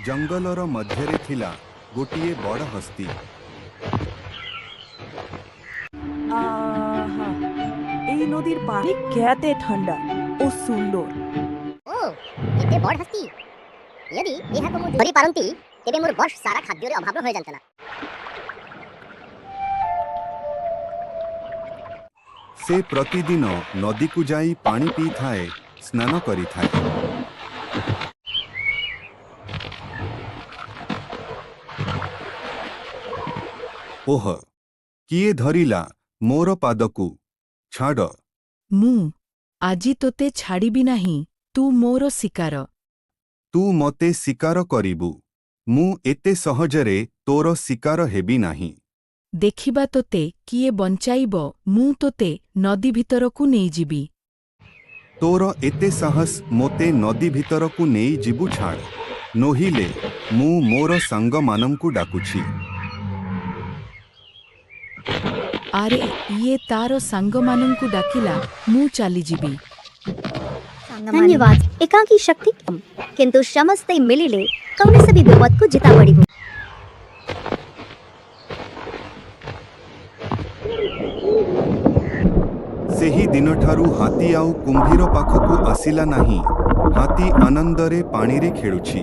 ଜଙ୍ଗଲର ମଧ୍ୟରେ ଥିଲା ଗୋଟିଏ ବଡ଼ ହସ୍ତି। ଆହା, ଏଇ ନଦୀର ପାଣି କେତେ ଥଣ୍ଡା ଓ ସୁନ୍ଦର। ଓ, ଏତେ ବଡ଼ ହସ୍ତି! ଯଦି ଏହାକୁ ମୁଁ ଧରି ପାରନ୍ତି, ତେବେ ମୋର ବର୍ଷ ସାରା ଖାଦ୍ୟରେ ଅଭାବ ହୋଇଯାନ୍ତା। ସେ ପ୍ରତିଦିନ ନଦୀକୁ ଯାଇ ପାଣି ପିଇଥାଏ, ସ୍ନାନ କରିଥାଏ। ଓହ, କିଏ ଧରିଲା ମୋର ପାଦକୁ? ଛାଡ଼। ମୁଁ ଆଜି ତୋତେ ଛାଡ଼ିବି ନାହିଁ, ତୁ ମୋର ଶିକାର। ତୁ ମତେ ଶିକାର କରିବୁ? ମୁଁ ଏତେ ସହଜରେ ତୋର ଶିକାର ହେବି ନାହିଁ। ଦେଖିବା ତୋତେ କିଏ ବଞ୍ଚାଇବ। ମୁଁ ତୋତେ ନଦୀ ଭିତରକୁ ନେଇଯିବି। ତୋର ଏତେ ସାହସ, ମୋତେ ନଦୀ ଭିତରକୁ ନେଇଯିବୁ? ଛାଡ଼, ନୋହିଲେ ମୁଁ ମୋର ସାଙ୍ଗମାନଙ୍କୁ ଡାକୁଛି। ଆରେ, ଇଏ ତାର ସାଙ୍ଗମାନଙ୍କୁ ଡାକିଲା, ମୁଁ ଚାଲିଯିବି। ଧନ୍ୟବାଦ। ଏକାକୀ ଶକ୍ତି କମ୍, କିନ୍ତୁ ସମସ୍ତେ ମିଳିଲେ କୌଣସି ବି ବିପଦକୁ ଜିତା ପଡ଼ିବ। ସେହି ଦିନଠାରୁ ହାତୀ ଆଉ କୁମ୍ଭୀର ପାଖକୁ ଆସିଲା ନାହିଁ। ହାତୀ ଆନନ୍ଦରେ ପାଣିରେ ଖେଳୁଛି।